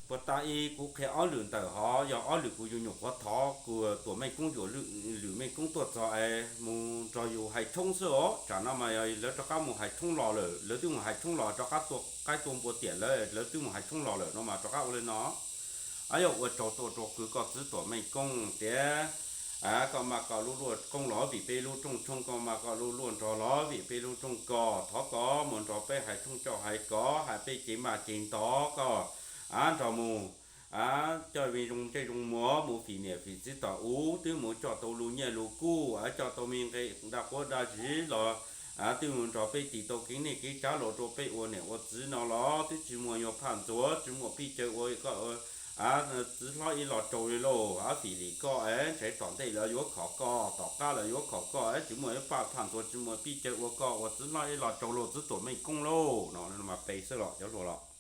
Puag ta ib kuv qhia ob lwm ntawm hov, yog ob lwm kuv yug nyuam qhuav thov kuv Tuam Meej Koob yuam lwm Meej Koob tuaj txog es mus nrog yus hais tshoob xwb os. Tsam no mas yog lawv rov qab mus hais tshoob los lawm, lawv twb mus hais tshoob los rov qab tua qaib tua npua tiam lawv, lawv twb mus hais tshoob los lawm no mas rov qab ua li no. Yog ua tsaug tuaj rau kuv koj txiv Tuam Meej Koob tias koj mas koj lub luaj qoob los vim peb lub rooj tshoob, koj mas koj lub luaj nrog los vim peb lub rooj koj. Thov koj mus nrog peb hais tshoob coj hais koj, hais peb cev maj cev ntov koj nrog mus coj me zoo ntsej zoo muag mus fim niam fim txiv tom ub, twb mus coj tau lub nyiaj lub kub, coj tau me nqe dab quav dab zib los twb mus nrog peb tis tau kev neej kev tsav los rau peb ua niam ua txiv no los twb tsis muaj yuav phaj ntxuav, tsis muaj pij caw ua koj txiv hlob ib los tsaug li lauj. Fim li koj es ntshe tom ntej lawv yuav khom koj, tom qab lawv yuav khom koj es tsis muaj ib paj phaj ntxuav, tsis muaj pij caw ua koj ua txiv hlob ib los tsaug lauj txiv Tuam Meej Koob lauj no. Mas pe xwb los cov hluas los